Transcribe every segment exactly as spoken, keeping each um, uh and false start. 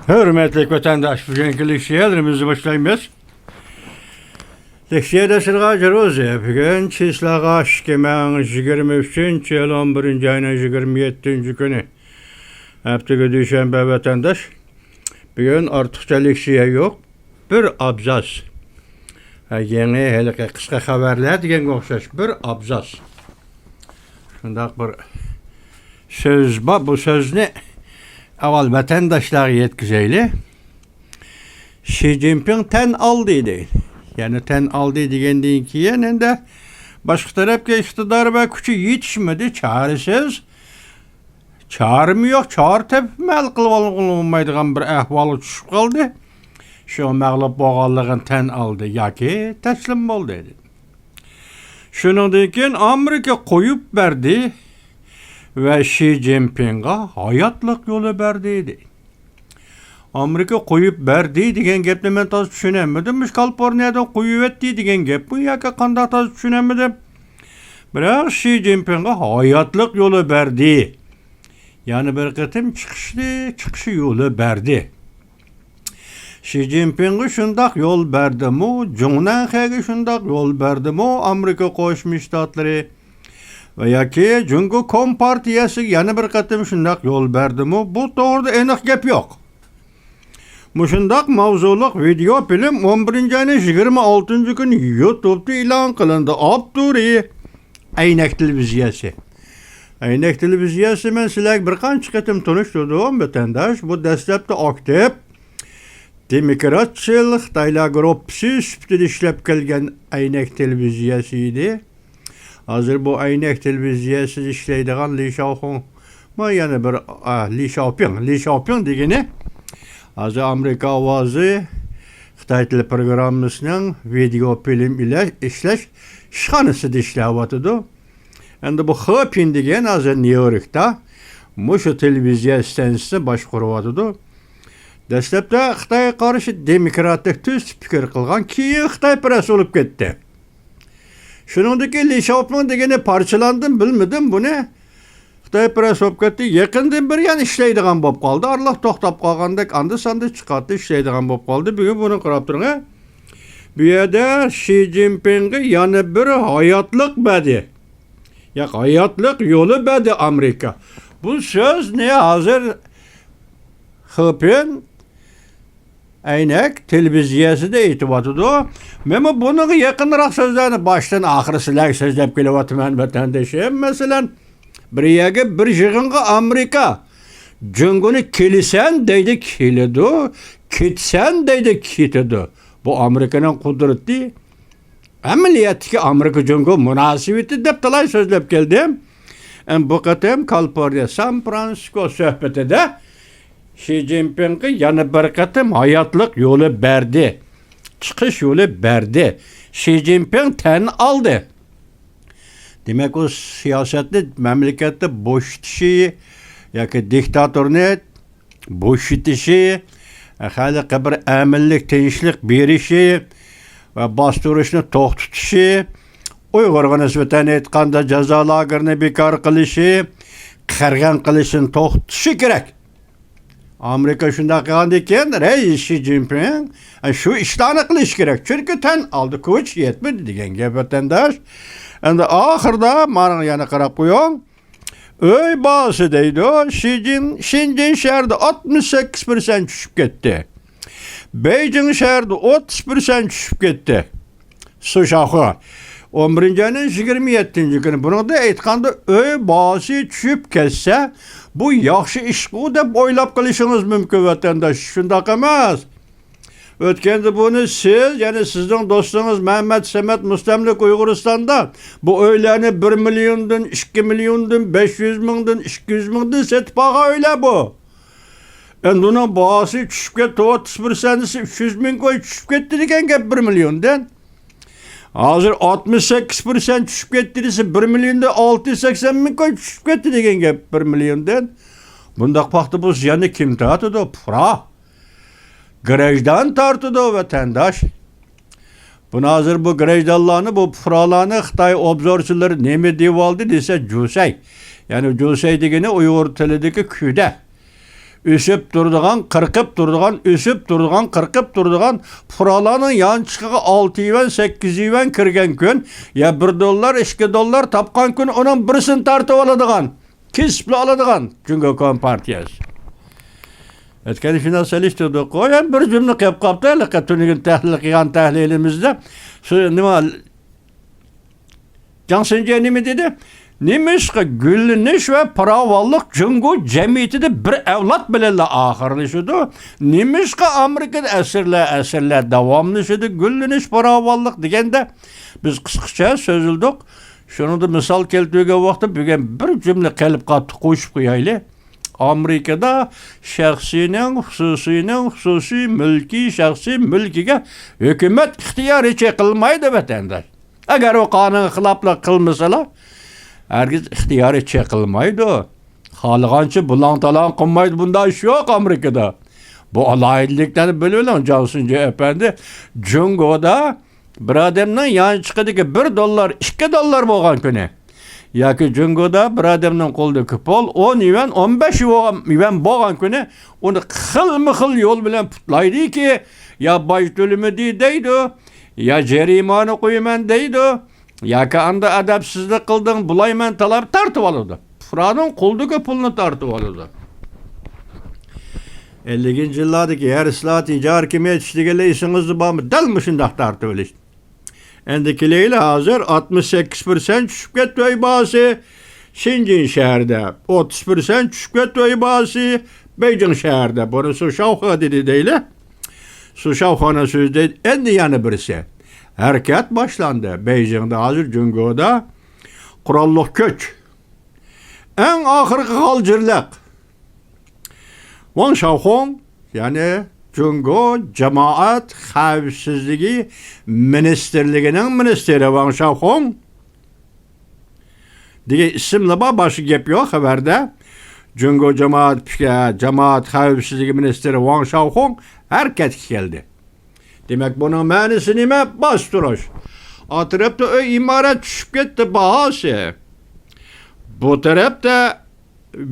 ھۆرمەتلىك ۋەتەنداش، بۈگۈنكى لېكسىيەلىرىمىزنى باشلايمىز. لېكسىيە دەسلىغا جىروزى. بۈگۈن چىسلاغا ئىككى مىڭ يىگىرمە ئۈچىنچى يىل ئون بىرىنچى ئاينىڭ يىگىرمە يەتتىنچى كۈنى. ھەپتىگە دۈشەنبە ۋەتەنداش. بۈگۈن ئارتۇقچە لېكسىيە يوق. بىر ئابزاس. ھە، يېڭى ھېلىقى قىسقا خەۋەرلەر دېگەنگە ئوخشاش بىر ئابزاس. شۇنداق بىر سۆز بار، بۇ سۆزنى ئاۋۋال ۋەتەنداشلارغا يەتكۈزەيلى. شى جىنپىڭ تەن ئالدى دەيدۇ. يەنى تەن ئالدى دېگەندىن كېيىن ئەندى باشقا تەرەپكە ئىقتىدار ۋە كۈچى يېتىشمىدى، چارىسىز. چارىمۇ يوق، چارە تېپىپمۇ ھەل قىلىۋالغىلى بولمايدىغان بىر ئەھۋالغا چۈشۈپ قالدى. شۇ مەغلۇپ بولغانلىقىنى تەن ئالدى ياكى تەسلىم بولدى. شۇنىڭدىن كېيىن ئامېرىكا قويۇپ بەردى ۋە شى جىنپىڭغا ھاياتلىق يولى بەردى، دەيدۇ. ئامېرىكا قويۇپ بەردى دېگەن گەپنى مەن تازا چۈشىنەلمىدىم. مۇشۇ كالىفورنىيەدىن قويۇۋەتتى دېگەن گەپمۇ ياكى قانداق، تازا چۈشىنەلمىدىم. بىراق شى جىنپىڭغا ھاياتلىق يولى بەردى. يەنە بىر قېتىم چىقىشنى، چىقىش يولى بەردى. شى جىنپىڭغا شۇنداق يول بەردىمۇ، جۇڭنەنخېيگە شۇنداق يول بەردىمۇ، ئامېرىكا قوشما شتاتلىرى ۋە ياكى جۇڭگو كومپارتىيەسىگە يەنە بىر قېتىم شۇنداق يول بەردىمۇ، بۇ توغرىدا ئېنىق گەپ يوق. مۇشۇنداق ماۋزۇلۇق ۋىدېئو فىلىم ئون بىرىنچى ئاينىڭ يىگىرمە ئالتىنچى كۈنى يۇتۇبتا ئېلان قىلىندى. ئاپتورى ئەينەك تېلېۋىزىيەسى. ئەينەك تېلېۋىزىيەسى، مەن سىلەرگە بىر قانچە قېتىم تونۇشتۇردۇم، ۋەتەنداش. بۇ دەسلەپتە ئاكتىپ دېموكراتچىل خىتايلار گۇرۇپپىسى سۈپىتىدە ئىشلەپ كەلگەن ئەينەك تېلېۋىزىيەسى ئىدى. ھازىر بۇ ئەينەك تېلېۋىزىيەسىدە ئىشلەيدىغان لى شاۋخۇڭ، ما يەنە بىر، ئا، لى شاۋپىڭ، لى شاۋپىڭ دېگىنى، ھازىر ئامېرىكا ئاۋازى خىتاي تىلى پروگراممىسىنىڭ ۋىدېئو فىلىم ئىلە-، ئىشلەش ئىشخانىسىدا ئىشلەۋاتىدۇ. ئەمدى بۇ خېپىن دېگەن ھازىر نيۇ يوركتا مۇشۇ تېلېۋىزىيە ئىستانسىسىنى باشقۇرۇۋاتىدۇ. دەسلەپتە خىتايغا قارشى دېموكراتىك تۈز پىكىر قىلغان، كېيىن خىتاي پىرەس بولۇپ كەتتى. شۇنىڭدىكى لى شاۋپىڭ دېگىنى پارچىلاندىم، بىلمىدىم بۇنى. خىتاي پىرەس بولۇپ كەتتى. يېقىندىن بېرى يەنە ئىشلەيدىغان بولۇپ قالدى. ئارىلاق توختاپ قالغاندەك ئاندا-ساندا چىقاتتى، ئىشلەيدىغان بولۇپ قالدى. بۈگۈن بۇنى قاراپ تۇرۇڭ. بۇ يەردە شى جىنپىڭغا يەنە بىر ھاياتلىق بەردى. ياق، ھاياتلىق يولى بەردى ئامېرىكا. بۇ سۆزنى ھازىر خېپىن ئەينەك تېلېۋىزىيەسىدە ئېيتىۋاتىدۇ. مەنمۇ بۇنىڭغا يېقىنراق سۆزلەرنى باشتىن ئاخىر سىلەرگە سۆزلەپ كېلىۋاتىمەن، ۋەتەندىشىم. مەسىلەن، بىر يەرگە بىر يىغىنغا ئامېرىكا جۇڭگونى كېلىسەن دەيدۇ، كېلىدۇ، كېتىسەن دەيدۇ، كېتىدۇ. بۇ ئامېرىكىنىڭ قۇدرىتى. ئەمەلىيەتتىكى ئامېرىكا جۇڭگو مۇناسىۋىتى دەپ تالاي سۆزلەپ كەلدىم. ئەم، بۇ قېتىم كالىفورنىيە سان فرانسىسكو سۆھبىتىدە شى جىنپىڭغا يەنە بىر قېتىم ھاياتلىق يولى بەردى. چىقىش يولى بەردى. شى جىنپىڭ تەن ئالدى. دېمەك، ئۇ سىياسەتنى مەملىكەتنى بوشىتىشى ياكى دىكتاتورنى بوشىتىشى، خەلققە بىر ئەمىنلىك، تىنچلىق بېرىشى ۋە باستۇرۇشنى توختىتىشى، ئۇيغۇرغا نىسبەتەن ئېيتقاندا جازا لاگېرىنى بىكار قىلىشى، قىرغىن قىلىشنى توختىتىشى كېرەك. ئامېرىكا شۇنداق قىلغاندىن كېيىن رەئىس شى جىنپىڭ شۇ ئىشلارنى قىلىشى كېرەك. چۈنكى تەن ئالدى كۈچ يەتمىدى دېگەن گەپ، ۋەتەنداش. ئەمدى ئاخىرىدا مانا يەنە قاراپ قويۇڭ. ئۆي باھاسى دەيدۇ، شىجىن-، شېنجېن شەھىرىدە ئاتمىش سەككىز پىرسەنت چۈشۈپ كەتتى. بېيجىڭ شەھىرىدە ئوتتۇز پىرسەنت چۈشۈپ كەتتى. سۇشاخۇا. ئون بىرىنچى ئاينىڭ يىگىرمە يەتتىنچى كۈنى. بۇنىڭدا ئېيتقاندا، ئۆي باھاسى چۈشۈپ كەتسە، بۇ ياخشى ئىشقۇ دەپ ئويلاپ قېلىشىڭىز مۇمكىن، ۋەتەنداش. شۇنداق ئەمەس. ئۆتكەندە بۇنى سىز، يەنى سىزنىڭ دوستىڭىز مەمەت سەمەت مۇستەملىكە ئۇيغۇرىستاندا بۇ ئۆيلەرنى بىر مىليوندىن، ئىككى مىليوندىن، بەش يۈز مىڭدىن، ئىككى يۈز مىڭدىن سېتىپ ئالغان ئۆيلەر بۇ. ئەمدى ئۇنىڭ باھاسى چۈشۈپ كەتتى، ئوتتۇز پىرسەنتىسى، ئۈچ يۈز مىڭ كوي چۈشۈپ كەتتى دېگەن گەپ بىر مىليوندىن. ھازىر ئاتمىش سەككىز پىرسەنت چۈشۈپ كەتتى دېسە، بىر مىليوندا ئالتە يۈز سەكسەن مىڭ كوي چۈشۈپ كەتتى دېگەن گەپ بىر مىليوندىن. بۇنداق ۋاقىتتا بۇ زىياننى كىم تارتىدۇ؟ پۇقرا. گراژدان تارتىدۇ، ۋەتەنداش. بۇنى ھازىر بۇ گراژدانلارنى، بۇ پۇقرالارنى خىتاي ئوبزورچىلىرى نېمە دېيىۋالدى دېسە، جۇسەي. يەنى جۇسەي دېگىنى ئۇيغۇر تىلىدىكى كۈدە. ئۆسۈپ تۇرىدىغان، قىرقىپ تۇرىدىغان، ئۆسۈپ تۇرىدىغان، قىرقىپ تۇرىدىغان پۇقرالارنىڭ يانچۇقىغا ئالتە يۈەن، سەككىز يۈەن كىرگەن كۈن، يا بىر دوللار، ئىككى دوللار تاپقان كۈن ئۇنىڭ بىرسىنى تارتىپ ئالىدىغان، كېسىپلا ئالىدىغان جۇڭگو كومپارتىيەسى. ئۆتكەندە شۇنداق سېلىشتۇردۇق. قوي، يەنە بىر جۈملە قېلىپ قاپتۇ، ھېلىقى تۈنۈگۈن تەھلىل قىلغان تەھلىلىمىزدە شۇ نېمە، جاڭ سىنجې نېمە دېدى؟ نېمىشقا گۈللىنىش ۋە پاراۋانلىق جۇڭگو جەمئىيىتىدە بىر ئەۋلاد بىلەنلا ئاخىرلىشىدۇ؟ نېمىشقا ئامېرىكىدا ئەسىرلەر، ئەسىرلەر داۋاملىشىدۇ گۈللىنىش، پاراۋانلىق دېگەندە، بىز قىسقىچە سۆزلىدۇق. شۇنىڭدا مىسال كەلتۈرگەن ۋاقىتتا بۈگۈن بىر جۈملە قېلىپ قاپتۇ، قوشۇپ قويايلى. ئامېرىكىدا شەخسىينىڭ، خۇسۇسىينىڭ، خۇسۇسىي مۈلكى، شەخسىي مۈلكىگە ھۆكۈمەت ئىختىيارى چېقىلمايدۇ، ۋەتەنداش. ئەگەر ئۇ قانۇنغا خىلاپلىق قىلمىسىلا، ھەرگىز ئىختىيارى چېقىلمايدۇ. خالىغانچە بۇلاڭ-تالاڭ قىلمايدۇ، بۇنداق ئىش يوق ئامېرىكىدا. بۇ ئالاھىدىلىكلەرنى بىلىۋېلىڭ، جاڭ سىنجې ئەپەندى. جۇڭگودا بىر ئادەمنىڭ يانچۇقىدىكى بىر دوللار، ئىككى دوللار بولغان كۈنى ياكى جۇڭگودا بىر ئادەمنىڭ قولىدىكى پۇل ئون يۈەن، ئون بەش يۈەن بولغان كۈنى ئۇنى خىلمۇ خىل يول بىلەن پۇتلايدۇكى، يا باج تۆلىمىدى دەيدۇ، يا جەرىمانە قويىمەن دەيدۇ، ياكى ئاندا ئەدەپسىزلىك قىلدىڭ، بۇلايمەن تالاپ تارتىۋالىدۇ. پۇقرانىڭ قولىدىكى پۇلنى تارتىۋالىدۇ. ئەللىكىنچى يىللاردىكى يەر ئىسلاھاتى، ئىجارە كېمەيتىش دېگەنلەر ئېسىڭىزدە بارمۇ؟ دەل مۇشۇنداق تارتىۋېلىش. ئەمدى كېلەيلى، ھازىر ئاتمىش سەككىز پىرسەنت چۈشۈپ كەتتى ئۆي باھاسى شېنجېن شەھىرىدە، ئوتتۇز پىرسەنت چۈشۈپ كەتتى ئۆي باھاسى بېيجىڭ شەھىرىدە. بۇنى سۇشاۋخې دېدى دەيلى. سۇشاۋخېنىڭ سۆزى دەيدۇ. ئەمدى يەنە بىرسى. ھەرىكەت باشلاندى. بېيجىڭدا ھازىر جۇڭگودا قوراللىق كۈچ. ئەڭ ئاخىرقى غالجىرلىق. ۋاڭ شاۋخۇڭ، يەنى جۇڭگو جامائەت خەۋپسىزلىكى مىنىستىرلىكىنىڭ مىنىستىرى ۋاڭ شاۋخۇڭ دېگەن ئىسىملا بار، باشقا گەپ يوق خەۋەردە. جۇڭگو جامائەت، جامائەت خەۋپسىزلىكى مىنىستىرى ۋاڭ شاۋخۇڭ ھەرىكەتكە كەلدى. دېمەك، بۇنىڭ مەنىسى نېمە؟ باستۇرۇش. ئا تەرەپتە ئۆي ئىمارەت چۈشۈپ كەتتى باھاسى. بۇ تەرەپتە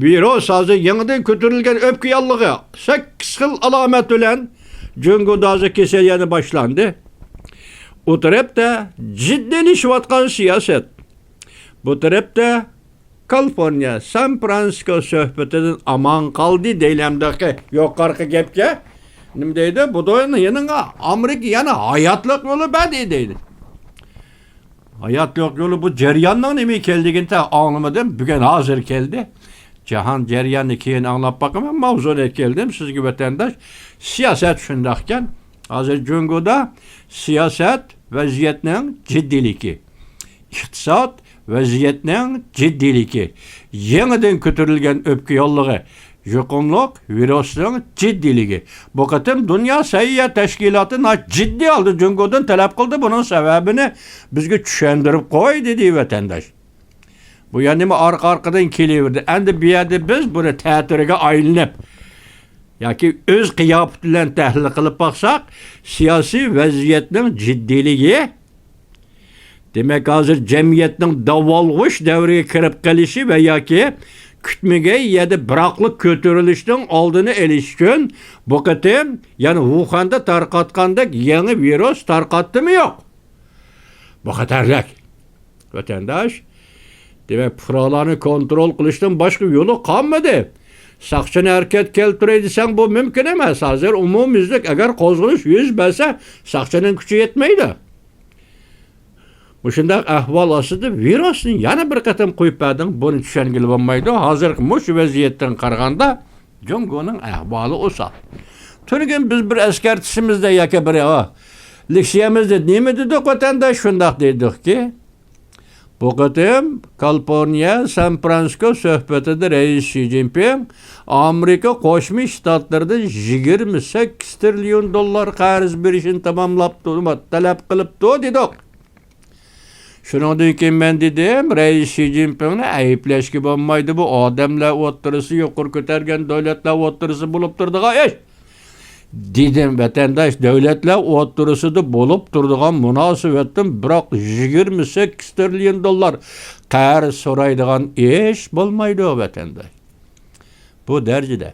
ۋىرۇس ھازىر يېڭىدىن كۆتۈرۈلگەن ئۆپكە ياللۇغى، سەككىز خىل ئالامەت بىلەن جۇڭگودا ھازىر كېسەل يەنە باشلاندى. ئۇ تەرەپتە جىددىيلىشىۋاتقان سىياسەت. بۇ تەرەپتە كالىفورنىيە، سان فرانسىسكو سۆھبىتىدىن ئامان قالدى دەيلى ئەمدىكى يۇقىرىقى گەپكە. نېمە دەيدۇ؟ بۇ دۇنيانىڭ يېنىڭغا ئامېرىكا يەنە ھاياتلىق يولى بەردى دەيدۇ. ھاياتلىق يولى بۇ جەرياننىڭ نېمە ئىكەنلىكىنى تېخى ئاڭلىمىدىم. بۈگۈن ھازىر كەلدى. جاھان جەريانىنى كېيىن ئاڭلاپ باقىمەن، ماۋزۇنى كەلدىم سىزگە ۋەتەنداش. سىياسەت شۇنداقكەن. ھازىر جۇڭگودا سىياسەت ۋەزىيەتنىڭ جىددىيلىكى، ئىقتىساد ۋەزىيەتنىڭ جىددىيلىكى، يېڭىدىن كۆتۈرۈلگەن ئۆپكە ياللۇغى، يۇقۇملۇق ۋىرۇسنىڭ جىددىيلىكى. بۇ قېتىم دۇنيا سەھىيە تەشكىلاتى ناھايىتى جىددىي ھالدا جۇڭگودىن تەلەپ قىلدى، بۇنىڭ سەۋەبىنى بىزگە چۈشەندۈرۈپ قوي، دېدى ۋەتەنداش. بۇ يەنە نېمە ئارقا-ئارقىدىن كېلىۋېرىدۇ. ئەمدى بۇ يەردە بىز بۇنى تەتۈرىگە ئايلىنىپ، ياكى ئۆز قىياپىتى بىلەن تەھلىل قىلىپ باقساق، سىياسىي ۋەزىيەتنىڭ جىددىيلىكى، دېمەك، ھازىر جەمئىيەتنىڭ داۋالغۇش دەۋرىگە كىرىپ قېلىشى ۋە ياكى كۈتمىگەن يەردە بىراقلا كۆتۈرۈلۈشنىڭ ئالدىنى ئېلىش ئۈچۈن بۇ قېتىم يەنە ۋۇخەندە تارقاتقاندەك يېڭى ۋىرۇس تارقاتتىمۇ يوق؟ بۇ خەتەرلىك. ۋەتەنداش، دېمەك، پۇقرالارنى كونترول قىلىشتىن باشقا يولى قالمىدى. ساقچىنى ھەرىكەت كەلتۈرەي دېسەڭ، بۇ مۇمكىن ئەمەس. ھازىر ئومۇميۈزلۈك ئەگەر قوزغىلىش يۈز بەرسە، ساقچىنىڭ كۈچى يەتمەيدۇ. مۇشۇنداق ئەھۋال ئاستىدا ۋىرۇسنى يەنە بىر قېتىم قويۇپ بەردىڭ، بۇنى چۈشەنگىلى بولمايدۇ. ھازىرقى مۇشۇ ۋەزىيەتتىن قارىغاندا، جۇڭگونىڭ ئەھۋالى ئوسال. تۈنۈگۈن بىز بىر ئەسكەرتىشىمىزدە ياكى بىر، ئا، لېكسىيەمىزدە نېمە دېدۇق، ۋەتەنداش؟ شۇنداق دېدۇقكى، بۇ قېتىم كالىفورنىيە، سان فرانسىسكو سۆھبىتىدە رەئىس شى جىنپىڭ ئامېرىكا قوشما شتاتلىرىدىن يىگىرمە سەككىز تىرىليون دوللار قەرز بېرىشنى تاماملاپتۇ، تەلەپ قىلىپتۇ دېدۇق. شۇنىڭدىن كېيىن مەن دېدىم، رەئىس شى جىنپىڭنى ئەيىبلەشكە بولمايدۇ، بۇ ئادەملەر ئوتتۇرىسى، يۇقىرى كۆتەرگەن دۆلەتلەر ئوتتۇرىسى بولۇپ تۇرىدىغان ئىش. دېدىم، ۋەتەنداش، دۆلەتلەر ئوتتۇرىسىدا بولۇپ تۇرىدىغان مۇناسىۋەتتىن بىراق يىگىرمە سەككىز تىرىليون دوللار قەرز سورايدىغان ئىش بولمايدۇ، ۋەتەنداش. بۇ دەرىجىدە.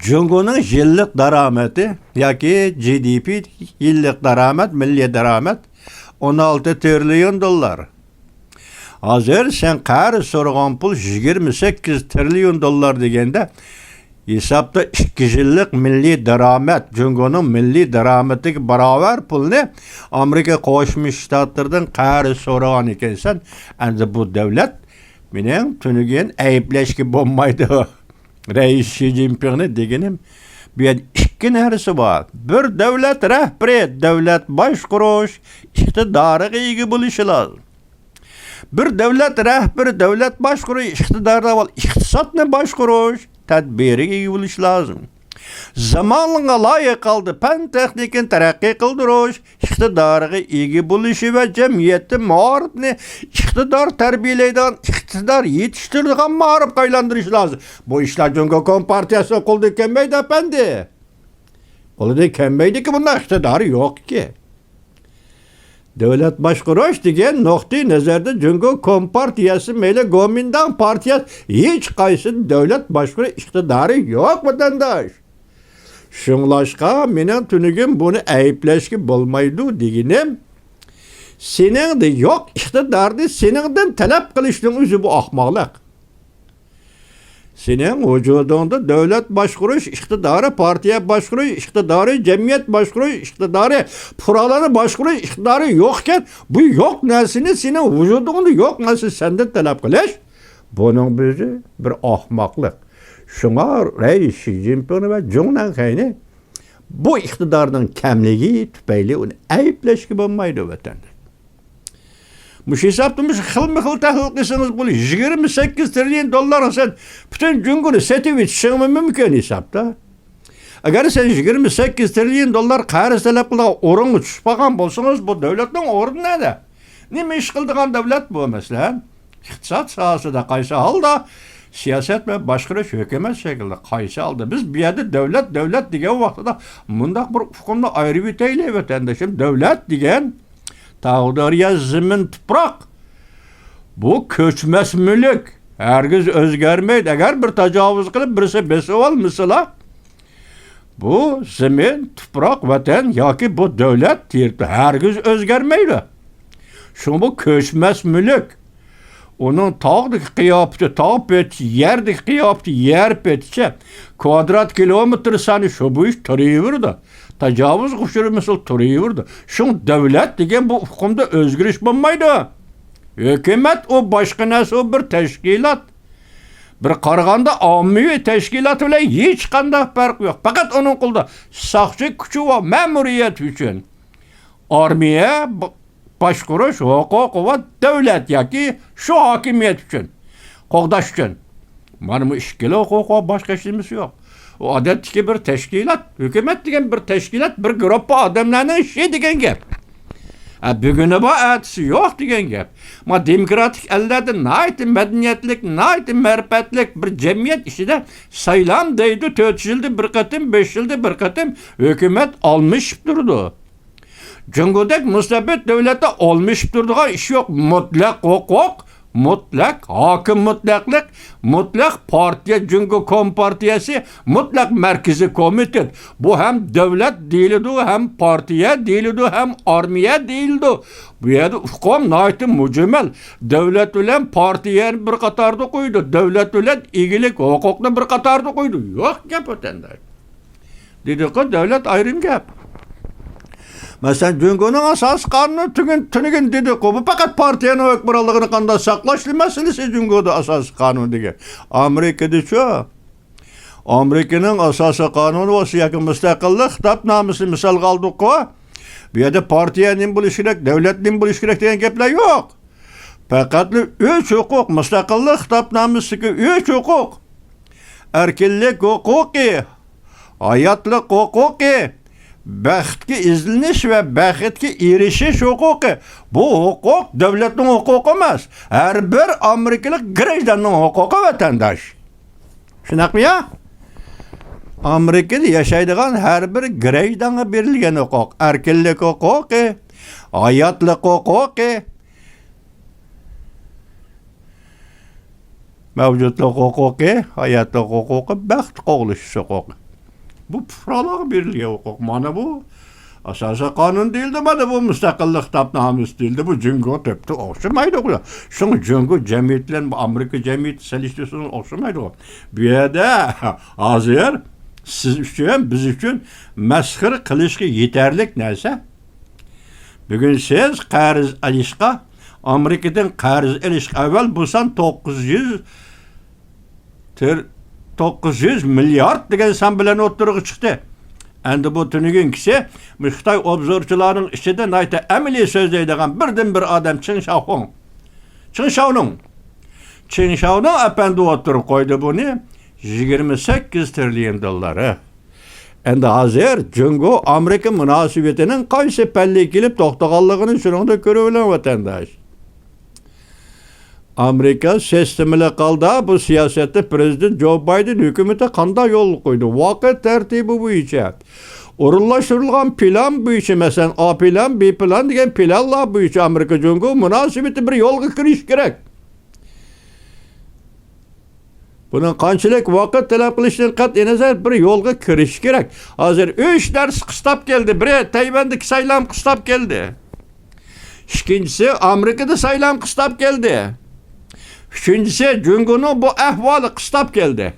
جۇڭگونىڭ يىللىق دارامىتى ياكى جى دى پى، يىللىق دارامەت، مىللىي دارامەت ئون ئالتە تىرىليون دوللار. ھازىر سەن قەرز سورىغان پۇل يىگىرمە سەككىز تىرىليون دوللار دېگەندە، ھېسابتا ئىككى يىللىق مىللىي دارامەت، جۇڭگونىڭ مىللىي دارامىتىگە باراۋەر پۇلنى ئامېرىكا قوشما شتاتلىرىدىن قەرز سورىغان ئىكەنسەن. ئەمدى بۇ دۆلەت، مېنىڭ تۈنۈگۈن ئەيىبلەشكە بولمايدۇ رەئىس شى جىنپىڭنى دېگىنىم، بۇ يەردە ئىككى نەرسە بار. بىر دۆلەت رەھبىرى دۆلەت باشقۇرۇش ئىقتىدارىغا ئىگە بولۇشى لازىم. بىر دۆلەت رەھبىرى دۆلەت باشقۇرۇش ئىقتىدارىدا بول-، ئىقتىسادنى باشقۇرۇش تەدبىرىگە ئىگە بولۇشى لازىم. زامانغا لايىق ھالدا پەن تېخنىكىنى تەرەققىي قىلدۇرۇش ئىقتىدارىغا ئىگە بولۇشى ۋە جەمئىيەتتە مائارىپنى ئىقتىدار تەربىيەلەيدىغان، ئىقتىدار يېتىشتۈرىدىغان مائارىپقا ئايلاندۇرۇش لازىم. بۇ ئىشلار جۇڭگو كومپارتىيەسىنىڭ قولىدىن كەلمەيدۇ، ئەپەندى. قولىدىن كەلمەيدىكى، بۇنداق ئىقتىدارى يوقكى. دۆلەت باشقۇرۇش دېگەن نۇقتىئى نەزەردە جۇڭگو كومپارتىيەسى مەيلى گومىنداڭ پارتىيەسى، ھېچقايسىنىڭ دۆلەت باشقۇرۇش ئىقتىدارى يوق، ۋەتەنداش. شۇڭلاشقا مېنىڭ تۈنۈگۈن بۇنى ئەيىبلەشكە بولمايدۇ دېگىنىم، سېنىڭدە يوق ئىقتىدارنى سېنىڭدىن تەلەپ قىلىشنىڭ ئۆزى بۇ ئاخماقلىق. سېنىڭ ۋۇجۇدۇڭدا دۆلەت باشقۇرۇش ئىقتىدارى، پارتىيە باشقۇرۇش ئىقتىدارى، جەمئىيەت باشقۇرۇش ئىقتىدارى، پۇقرالارنى باشقۇرۇش ئىقتىدارى يوق ئىكەن، بۇ يوق نەرسىنى، سېنىڭ ۋۇجۇدۇڭدا يوق نەرسىنى سەندىن تەلەپ قىلىش، بۇنىڭ ئۆزى بىر ئاخماقلىق. شۇڭا رەئىس شى جىنپىڭنى ۋە جۇڭ نەنخەينى بۇ ئىقتىدارنىڭ كەملىكى تۈپەيلى ئۇنى ئەيىبلەشكە بولمايدۇ، ۋەتەندە. مۇشۇ ھېسابتا مۇشۇ خىلمۇ خىل تەھلىل قىلسىڭىز بولىدۇ. يىگىرمە سەككىز تىرىليون دوللارغا سەن پۈتۈن جۇڭگونى سېتىۋېتىشىڭمۇ مۇمكىن ھېسابتا. ئەگەر سەن يىگىرمە سەككىز تىرىليون دوللار قەرز تەلەپ قىلىدىغان ئورۇنغا چۈشۈپ قالغان بولسىڭىز، بۇ دۆلەتنىڭ ئورنى نەدە؟ نېمە ئىش قىلىدىغان دۆلەت بۇ، مەسىلەن؟ ئىقتىساد ساھەسىدە قايسى ھالدا؟ سىياسەت ۋە باشقۇرۇش، ھۆكۈمەت شەكلىدە قايسى ھالدا؟ بىز بۇ يەردە دۆلەت، دۆلەت دېگەن ۋاقتىدا مۇنداق بىر ئۇقۇمنى ئايرىۋېتەيلى، ۋەتەندىشىم. دۆلەت دېگەن تاغ، دەريا، زېمىن، تۇپراق. بۇ كۆچمەس مۈلۈك. ھەرگىز ئۆزگەرمەيدۇ. ئەگەر بىر تاجاۋۇز قىلىپ، بىرسى بېسىۋالمىسىلا، بۇ زېمىن، تۇپراق، ۋەتەن ياكى بۇ دۆلەت تېرىتورىيە ھەرگىز ئۆزگەرمەيدۇ. شۇڭا بۇ كۆچمەس مۈلۈك. ئۇنىڭ تاغدىكى قىياپىتى تاغ پېتى، يەردىكى قىياپىتى يەر پېتىچە، كۋادرات كىلومېتىر سانى شۇ بويىچە تۇرۇۋېرىدۇ. تاجاۋۇزغا ئۇچرىمىسىلا تۇرۇۋېرىدۇ. شۇڭا دۆلەت دېگەن بۇ ئۇقۇمدا ئۆزگىرىش بولمايدۇ. ھۆكۈمەت ئۇ باشقا نەرسە، ئۇ بىر تەشكىلات. بىر قارىغاندا ئاممىۋى تەشكىلات بىلەن ھېچقانداق پەرقى يوق. پەقەت ئۇنىڭ قولىدا ساقچى كۈچى ۋە مەمۇرىيەت ئۈچۈن. ئارمىيە ب-، باشقۇرۇش ھوقۇقى ۋە دۆلەت ياكى شۇ ھاكىمىيەت ئۈچۈن، قوغداش ئۈچۈن. مانا بۇ ئىككىلا ھوقۇق ۋە باشقا ھېچ نېمىسى يوق. ئۇ ئادەتتىكى بىر تەشكىلات، ھۆكۈمەت دېگەن بىر تەشكىلات، بىر گۇرۇپپا ئادەملەرنىڭ ئىشى دېگەن گەپ. ھە، بۈگۈنى بار، ئەتىسى يوق دېگەن گەپ. ما دېموكراتىك ئەللەردە ناھايىتى مەدەنىيەتلىك، ناھايىتى مەرىپەتلىك بىر جەمئىيەت ئىچىدە سايلام دەيدۇ، تۆت يىلدا بىر قېتىم، بەش يىلدا بىر قېتىم ھۆكۈمەت ئالمىشىپ تۇرىدۇ. جۇڭگودەك مۇستەبىت دۆلەتتە ئالمىشىپ تۇرىدىغان ئىش يوق. مۇتلەق ھوقۇق، مۇتلەق ھاكىم مۇتلەقلىق، مۇتلەق پارتىيە، جۇڭگو كومپارتىيەسى، مۇتلەق مەركىزىي كومىتېت. بۇ ھەم دۆلەت دېيىلىدۇ، ھەم پارتىيە دېيىلىدۇ، ھەم ئارمىيە دېيىلىدۇ. بۇ يەردە ئۇقۇم ناھايىتى مۇجمەل. دۆلەت بىلەن پارتىيەنى بىر قاتاردا قويىدۇ، دۆلەت بىلەن ئىگىلىك ھوقۇقنى بىر قاتاردا قويىدۇ. يوق گەپ، ۋەتەنداش. دېدىقۇ، دۆلەت ئايرىم گەپ. مەسىلەن، جۇڭگونىڭ ئاساسىي قانۇنى تۈگۈن، تۈنۈگۈن دېدىقۇ، بۇ پەقەت پارتىيەنىڭ ھۆكۈمرانلىقىنى قانداق ساقلاش مەسىلىسى جۇڭگودا ئاساسىي قانۇن دېگەن. ئامېرىكىدىچۇ؟ ئامېرىكىنىڭ ئاساسىي قانۇنى بولسا ياكى مۇستەقىللىق خىتابنامىسىنى مىسالغا ئالدۇققۇ، بۇ يەردە پارتىيە نېمە بولۇشى كېرەك، دۆلەت نېمە بولۇشى كېرەك دېگەن گەپلەر يوق. پەقەتلا ئۈچ ھوقۇق، مۇستەقىللىق خىتابنامىسىدىكى ئۈچ ھوقۇق. ئەركىنلىك ھوقۇقى، ھاياتلىق ھوقۇقى، بەختكە ئىزدىنىش ۋە بەختكە ئېرىشىش ھوقۇقى. بۇ ھوقۇق دۆلەتنىڭ ھوقۇقى ئەمەس. ھەر بىر ئامېرىكىلىق گىرېژداننىڭ ھوقۇقى، ۋەتەنداش. شۇنداقمۇ يا؟ ئامېرىكىدا ياشايدىغان ھەر بىر گىرېژدانغا بېرىلگەن ھوقۇق. ئەركىنلىك ھوقۇقى، ھاياتلىق ھوقۇقى، مەۋجۇتلۇق ھوقۇقى، ھاياتلىق ھوقۇقى، بەخت قوغلىشىش ھوقۇقى. بۇ پۇقرالارغا بېرىلگەن ھوقۇق. مانا بۇ ئاساسىي قانۇن دېيىلدى، مانا بۇ مۇستەقىللىق خىتابنامىسى دېيىلدى. بۇ جۇڭگو تۆپتە ئوخشىمايدۇ. شۇڭا جۇڭگو جەمئىيىتى بىلەن بۇ ئامېرىكا جەمئىيىتى سېلىشتۇرسىڭىز ئوخشىمايدۇ. بۇ يەردە ھازىر سىز ئۈچۈن، بىز ئۈچۈن مەسخىرە قىلىشقا يېتەرلىك نەرسە. بۈگۈن سىز قەرز ئېلىشقا، ئامېرىكىدىن قەرز ئېلىشقا ئەۋۋەل بۇ سان توققۇز يۈز تىر-، توققۇز يۈز مىليارد دېگەن سان بىلەن ئوتتۇرىغا چىقتى. ئەمدى بۇ تۈنۈگۈنكىسى، مۇشۇ خىتاي ئوبزورچىلارنىڭ ئىچىدە ناھايىتى ئەمەلىي سۆزلەيدىغان بىردىنبىر ئادەم چېڭ شاۋخۇڭ. چېڭ شاۋنىڭ. چېڭ شاۋنىڭ ئەپەندى ئوتتۇرىغا قويدى بۇنى، يىگىرمە سەككىز تىرىليون دوللارى. ئەمدى ھازىر جۇڭگو ئامېرىكا مۇناسىۋىتىنىڭ قايسى پەللىگە كېلىپ توختىغانلىقىنى شۇنىڭدا كۆرۈۋېلىڭ، ۋەتەنداش. ئامېرىكا سىستېمىلىق ھالدا بۇ سىياسەتتە پىرېزىدېنت جو بايدېن ھۆكۈمىتى قانداق يولغا قويدى؟ ۋاقىت تەرتىپى بويىچە، ئورۇنلاشتۇرۇلغان پىلان بويىچە، مەسىلەن، ئا پىلان، بى پىلان دېگەن پىلانلار بويىچە ئامېرىكا جۇڭگو مۇناسىۋىتى بىر يولغا كىرىشى كېرەك. بۇنىڭ قانچىلىك ۋاقىت تەلەپ قىلىشىدىن قەتئىينەزەر، بىر يولغا كىرىشى كېرەك. ھازىر ئۈچ نەرسە قىستاپ كەلدى. بىرى، تەيۋەندىكى سايلام قىستاپ كەلدى. ئىككىنچىسى، ئامېرىكىدا سايلام قىستاپ كەلدى. ئۈچىنچىسى، جۇڭگونىڭ بۇ ئەھۋالى قىستاپ كەلدى.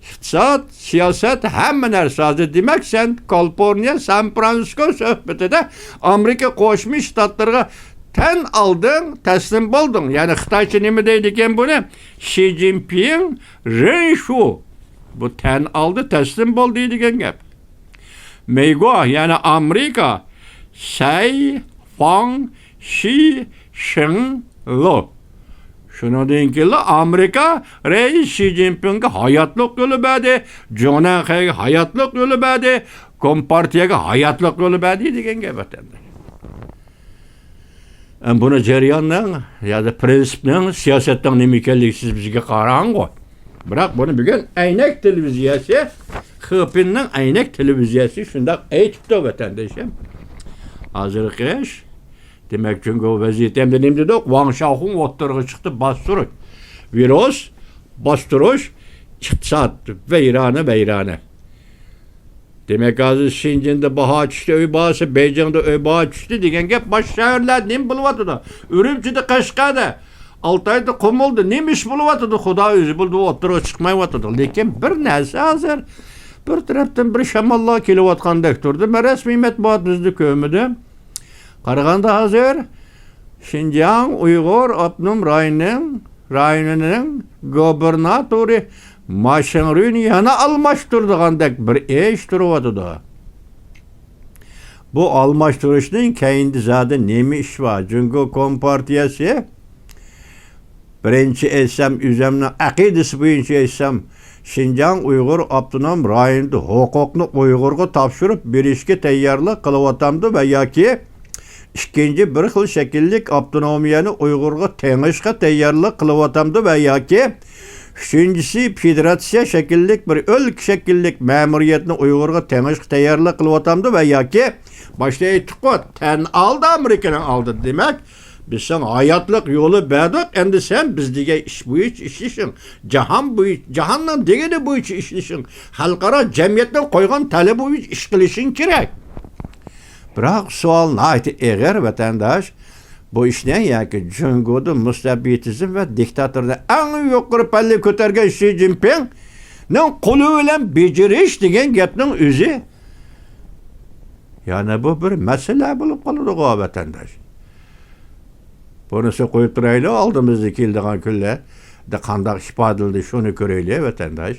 ئىقتىساد، سىياسەت، ھەممە نەرسە ھازىر. دېمەك، سەن كالىفورنىيە، سان فرانسىسكو سۆھبىتىدە ئامېرىكا قوشما شتاتلىرىغا تەن ئالدىڭ، تەسلىم بولدۇڭ. يەنى خىتايچە نېمە دەيدىكەن بۇنى؟ شى جىنپىڭ، رېن شۇ. بۇ تەن ئالدى، تەسلىم بولدى دېگەن گەپ. مېيگۇا، يەنى ئامېرىكا، سەي، فاڭ، شى، شېڭ، لو. شۇنىڭدىن كېيىنلا ئامېرىكا رەئىس شى جىنپىڭگە ھاياتلىق يولى بەردى، جۇڭنەنخەيگە ھاياتلىق يولى بەردى، كومپارتىيەگە ھاياتلىق يولى بەردى دېگەن گەپ، ۋەتەنداش. ئەم، بۇنى جەرياننىڭ ياكى پرىنسىپنىڭ، سىياسەتنىڭ نېمە ئىكەنلىكى سىز بىزگە قاراڭغۇ. بىراق بۇنى بۈگۈن ئەينەك تېلېۋىزىيەسى، خېپىننىڭ ئەينەك تېلېۋىزىيەسى شۇنداق ئېيتىپتۇ، ۋەتەنداشىم. ھازىرقى ئىش، دېمەك، جۇڭگو ۋەزىيىتى ئەمدى نېمە دېدۇق؟ ۋاڭ شاۋخۇڭ ئوتتۇرىغا چىقتى، باستۇرۇش. ۋىرۇس، باستۇرۇش، ئىقتىساد، ۋەيرانە، ۋەيرانە. دېمەك، ھازىر شېنجېندا باھا چۈشتى، ئۆي باھاسى، بېيجىڭدا ئۆي باھا چۈشتى دېگەن گەپ، باشقا شەھەرلەردە نېمە بولۇۋاتىدۇ؟ ئۈرۈمچىدە، قەشقەردە، ئالتايدا، قۇمۇلدا نېمە ئىش بولۇۋاتىدۇ؟ خۇدا ئۆزى بىلىدۇ، ئوتتۇرىغا چىقمايۋاتىدۇ. لېكىن بىر نەرسە ھازىر، بىر تەرەپتىن بىر شاماللار كېلىۋاتقاندەك تۇردى. مەن رەسمىي مەتبۇئات بىزنى كۆرمىدىم. قارىغاندا ھازىر شىنجاڭ ئۇيغۇر ئاپتونوم رايونىنىڭ، رايونىنىڭ گوبىرناتورى ما شىڭرۇينى يەنە ئالماشتۇرىدىغاندەك بىر ئىش تۇرۇۋاتىدۇ. بۇ ئالماشتۇرۇشنىڭ كەينىدە زادى نېمە ئىش بار؟ جۇڭگو كومپارتىيەسى، بىرىنچى ئېيتسام، ئۆزۈمنىڭ ئەقىدىسى بويىچە ئېيتسام، شىنجاڭ ئۇيغۇر ئاپتونوم رايونىدا ھوقۇقنى ئۇيغۇرغا تاپشۇرۇپ بېرىشكە تەييارلىق قىلىۋاتامدۇ ۋە ياكى ئىككىنچى بىر خىل شەكىللىك ئاپتونومىيەنى ئۇيغۇرغا تېڭىشقا تەييارلىق قىلىۋاتامدۇ ۋە ياكى ئۈچىنچىسى، فېدېراتسىيە شەكىللىك بىر ئۆلكە شەكىللىك مەمۇرىيەتنى ئۇيغۇرغا تېڭىشقا تەييارلىق قىلىۋاتامدۇ ۋە ياكى باشتا ئېيتتۇققۇ، تەن ئالدى ئامېرىكىنىڭ ئالدىدا. دېمەك، بىز ساڭا ھاياتلىق يولى بەردۇق، ئەمدى سەن بىز دېگەن ئىش بويىچە ئىشلىشىڭ، جاھان بويىچە، جاھاننىڭ دېگىنى بويىچە ئىشلىشىڭ، خەلقئارا جەمئىيەتنىڭ قويغان تەلىپى بويىچە ئىش قىلىشىڭ كېرەك. بىراق سوئال ناھايىتى ئېغىر، ۋەتەنداش. بۇ ئىشنى ياكى جۇڭگودا مۇستەبىتىزم ۋە دىكتاتورنى ئەڭ يۇقىرى پەللىگە كۆتەرگەن شى جىنپىڭنىڭ قولى بىلەن بېجىرىش دېگەن گەپنىڭ ئۆزى يەنە بۇ بىر مەسىلە بولۇپ قالىدىغۇ، ۋەتەنداش. بۇنىسى قويۇپ تۇرايلى، ئالدىمىزدا كېلىدىغان كۈنلەردە قانداق ئىپادىلىنىدۇ، شۇنى كۆرەيلى، ۋەتەنداش.